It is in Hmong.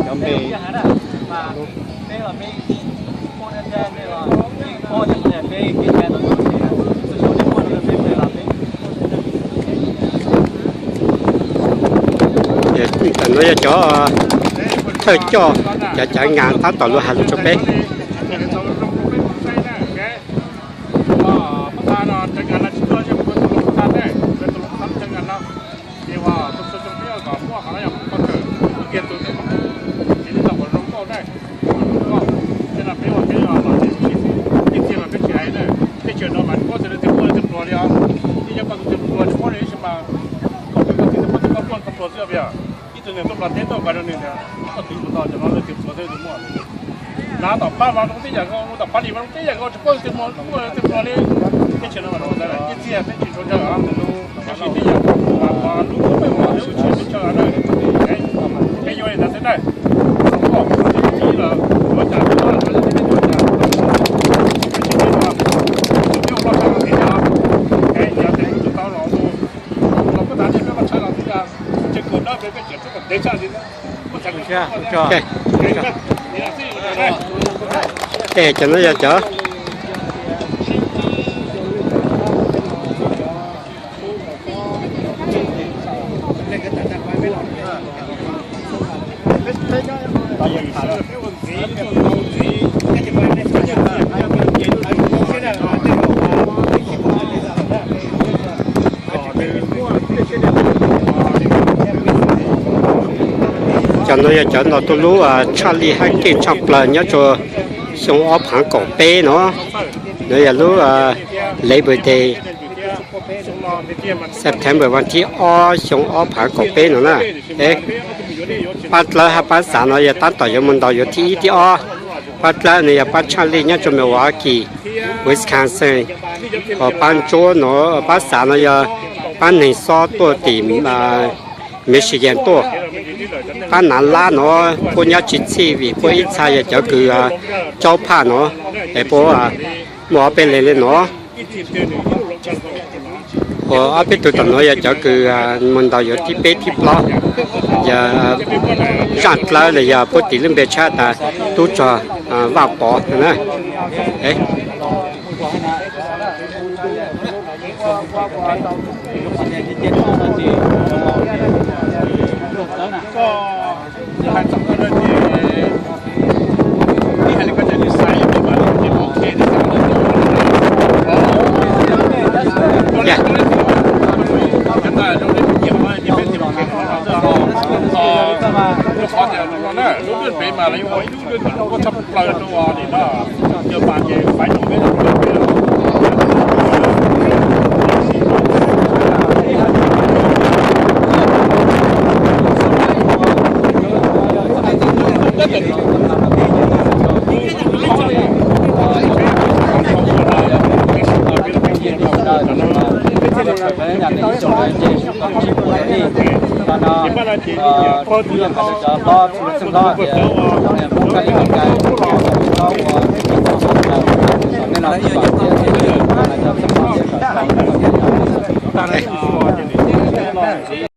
cov npe. Tam no yog cov thawj coj, cov cav ngas tab tom lug has lug rua peb. Ib tug neeg tuaj nplog teb tuaj nqa rau nws tias koj twv mus nrog cov no leej twg tuaj xwb twb muaj. Nov tom phab mas zoo tib yam nkaus, tom phab li mas zoo tib yam nkaus, tsis paub leej twg muaj leej twg nplog li. Teb chaws no mas zoo ntawd, ib txhia peb tsis tshua ntshaw os. Tab sis tib yam mas lub kub peb ua lub tsheb teb chaws na, peb yuav li ntawd xwb na. Tib los yuav cas tib los yuav cas, tib los yuav cas, peb ua loj tshaj los tiag os. Yog tias tau los los kuj tas tias peb loj tshaj los tiag, tseem kaum dawb peb peb tseem txhob kom ntev tshaj li. Tej cov no yog cov Cov no yog cov ntaus tuaj lub tshaj lij hab keej tshaj plaws nyob rua xyoo ob phaav kaum peb no. No yog lub Labor Day, September vas thib ob xyoo ob phaav kaum peb no na. Pab dlawb hab pab xav no yog tab tom yuav mus ntaus yuav thib ib thib ob. Pab dlawb no yog pab tshaj lij nyob rua Milwaukee, Wisconsin. Ho pab ntsuab no, pab xav no yog pab neeg xob tuaj tim Michigan tuaj. Pab nav lab no puab nyob tsis txhij vim puab ib txha yog cov kws caub phaj no, es puab muaj ob peb leeg le no. Ua ob peb tug tom nuav yog cov kws mus ntaus yuav thib peb thib plaub, yog zaaj dlawb los yog puab tis lub npe tshab tas tub rog Vaaj Pov na.